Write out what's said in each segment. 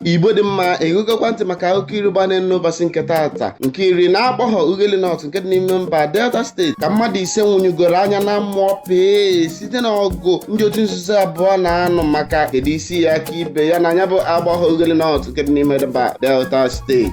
Igbo dị mma, egokwa ntị maka akụkọ iri gba n'elu n'ụbọchị nke taata. Nke iri na-akpọghọ Ughelli North nke dị n'ime mba Delta Steeti ka mmadụ 5 nwụnyugoro anya na mmụọ pee site n'ọgụ ndị otu nzuzo abụọ na-anụ maka kedu isi ya aka ibe ya na anya bụ agbọghọ Ughelli North nke dị n'ime mba Delta Steeti.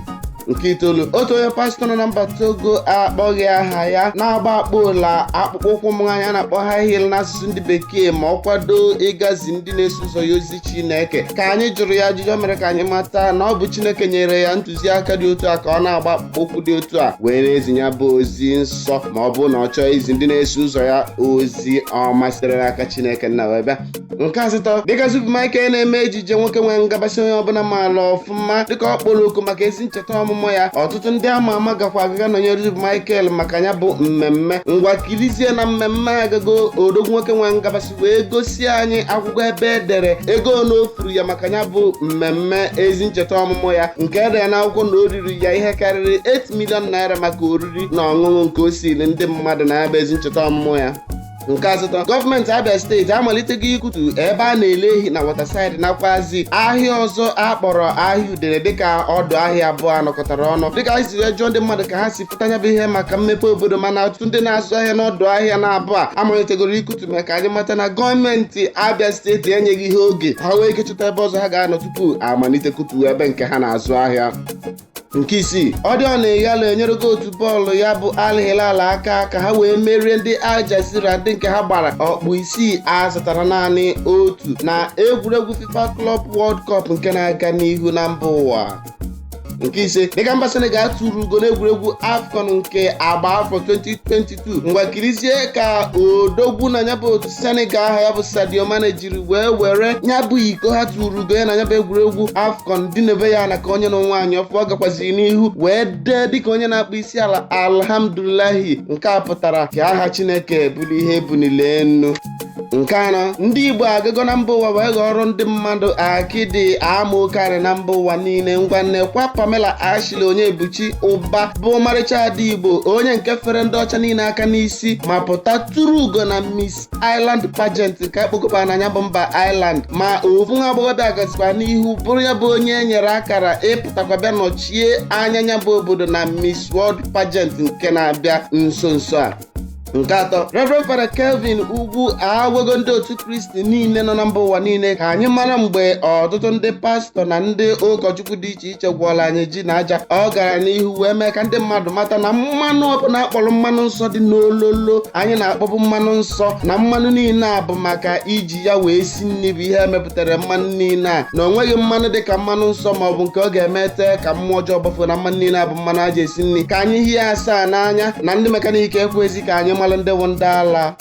Nke itoolu, otu onye pastọ nọ na mba Togo akpọghị aha ya na-agba akpụla akpụkpọ ụkwụ ụmụ nwaanyị a na-akpọ high heel n'asụsụ ndị bekee ma ọ kwado ịgazi ndị na-eso ụzọ ya ozi Chineke. Ka anyị jụrụ ya ajụjụ, mere ka anyị mata na ọ bụ Chineke nyere ya ntụziaka dị otu a ka ọ na-agba akpụkpọ ụkwụ dị otu a wee na-ezi ya bụ ozi nsọ, ma ọ bụ na ọ chọọ izi ndị na-eso ụzọ ya ozi ọma sitere n'aka Chineke nna wee bịa. Nke asatọ, dịka Zubby Michael na-eme ejije nwoke nwee ngabasị onye ọbụla maala ọfụma, dịka ọ kpọrọ oku maka ezi ncheta ọmụmụ ya, ọtụtụ ndị ama ama gakwa agaga nọnyere Zubby Michael maka ya bụ mmemme. Ngwa, kirizie na mmemme agago odogwu nwoke nwee ngabasị wee gosi anyị akwụkwọ ebe edere ego na ofuru ya maka ya bụ mmemme ezi ncheta ọmụmụ ya, nke edere na akwụkwọ na o riri ya ihe karịrị 8 million naira maka oriri na ọṅụṅụ nke o siri ndị mmadụ na ya bụ ezi ncheta ọmụmụ ya. Nke asatọ, gọọmenti Abia Steeti amalitego ikutu ebe a na-ele ehi na Waterside nakwazi ahịa ọzọ akpọrọ ahịa udere, dịka ọdụ ahịa abụọ anọkọtara ọnụ. Dịka anyị siri jụọ ndị mmadụ ka ha si pụta anya bụ ihe maka mmepe obodo, mana ọtụtụ ndị na-azụ ahịa n'ọdụ ahịa na-abụọ a amalitegoro ikutu mee ka anyị mata na gọọmenti Abia Steeti enyeghị ihe oge ha wee ike chọta ebe ọzọ ha ga-anọ tupu amalite kutu ebe nke ha na-azụ ahịa. Nke isii, Odion Ighalo enyerego otu bọọlụ ya bụ Al Hilal aka ka ha wee merie ndị Al Jazeera, ndị nke ha gbara ọkpụ 6 azụtara naanị otu na egwuregwu FIFA Club World Cup nke na-aga n'ihu na mba ụwa. Nke ise, dịka mba Senegal tụrụ ugo n'egwuregwu AFCON nke agba afọ 2022, ngwa, kirizie ka odogwu na ya bụ otu Senegal aha ya bụ Sadio Mane jiri wee were ya bụ iko ha tụrụ ugo ya na ya bụ egwuregwu AFCON dị n'ebe ya na ka onye na nwaanyị ọfụ. Ọ gakwaziri n'ihu wee dee dịka onye na-akpọ isi ala alhamdulillahi, nke a pụtara ka aha Chineke bụrụ ihe ebunile enu. Nke anọ, ndị Igbo agago na mba ụwa wee ghọrọ ndị mmadụ akịdị amaokarị na mba ụwa niile. Ngwa, nnekwa Pamela Ashley Onyebuchi Ụba bụ ọmarịcha ada Igbo, onye nke fere ndị ọcha niile aka n'isi ma pụta tụrụ ugo na Miss Ireland pageant nke akpọkọba n'anya bụ mba Ireland. Ma ofu nwa agbọghọbịa gazikwa n'ihu bụrụ ya bụ onye e nyere akara ịpụtakwa bịa nọchie anya ya bụ obodo na Miss World pageant nke na-abịa nso nso a. Nke atọ, Reverend Father Kelvin Ugwu agwago ndị otu Kristi niile nọ na mba ụwa niile ka anyị mara mgbe ọtụtụ ndị pastọ na ndị ụkọchukwu dị iche iche gwọọla anyị ji na aja. Ọ gara n'ihu wee mee ka ndị mmadụ mata na mmanụ ọbụla akpọrọ mmanụ nsọ dị n'ololo anyị na-akpọbụ mmanụ nsọ, na mmanụ niile a bụ maka iji ya wee si nri, bụ ihe mepụtara mmanụ niile a, na o nweghị mmanụ dịka mmanụ nsọ ma ọ bụ nke ọ ga-eme tee ka mmụọ ọjọọ gbafuo, na mmanụ niile a bụ mmanụ aja esi nri. Ka anyị hie asaa n'anya na ndị mekaniki ekwezi ka anyị malụ ndị bụ ndị ala.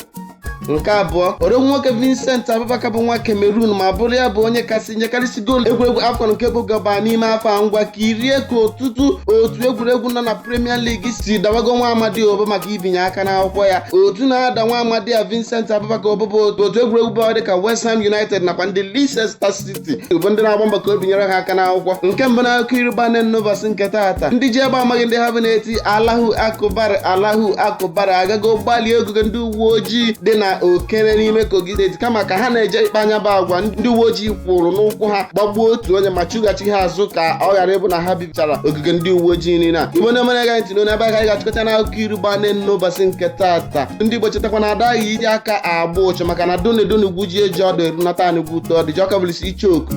Nke abụọ, odogwu nwoke Vincent Abubakar bụ nwa Cameroon ma bụrụ ya bụ onye kasị nyekarịsị goolu egwuregwu AFCON nke bụ gaba n'ime afọ a. Ngwa, kirie ka ọtụtụ otu egwuregwu nọ na Premier League si dawago nwa amadi obo maka ibinye aka n'akwụkwọ ya. Otu na-ada nwa amadi a Vincent Abubakar obo bụ otu egwuregwu bọọlụ dịka West Ham United nakwa ndị Leicester City, bụ ndị na-agba mbọ ka o binyere ha aka n'akwụkwọ. Nke mbụ na akụkọ iri gbane n'ụbọchị nke taata, ndị ji egbe amaghị ndị ha bụ na-eti Allahu Akbar, Allahu Akbar agago gbalie ogige ndị uwe ojii dị na Okene n'ime Kogi Steeti. Kama ka ha na-eje ikpe anya bụ agwa, ndị uwe ojii kwụrụ n'ụkwụ ha gbagbuo otu onye ma chụghachi ha azụ ka ọ ghara ịbụ na ha bichara ogige ndị uwe ojii niile a. Igbo ndị mere ga ntị n'onu ebe aka anyị ga-achịkọta na akụkọ iri gbane n'ụbọchị nke taata. Ndị Igbo, chetakwa na adaghị iji aka agba ụchụ, maka na donu edonu gwujie ji ọdụ erunata anụgwu ụtọ ọdụ ji ọka bụlisi ichoku.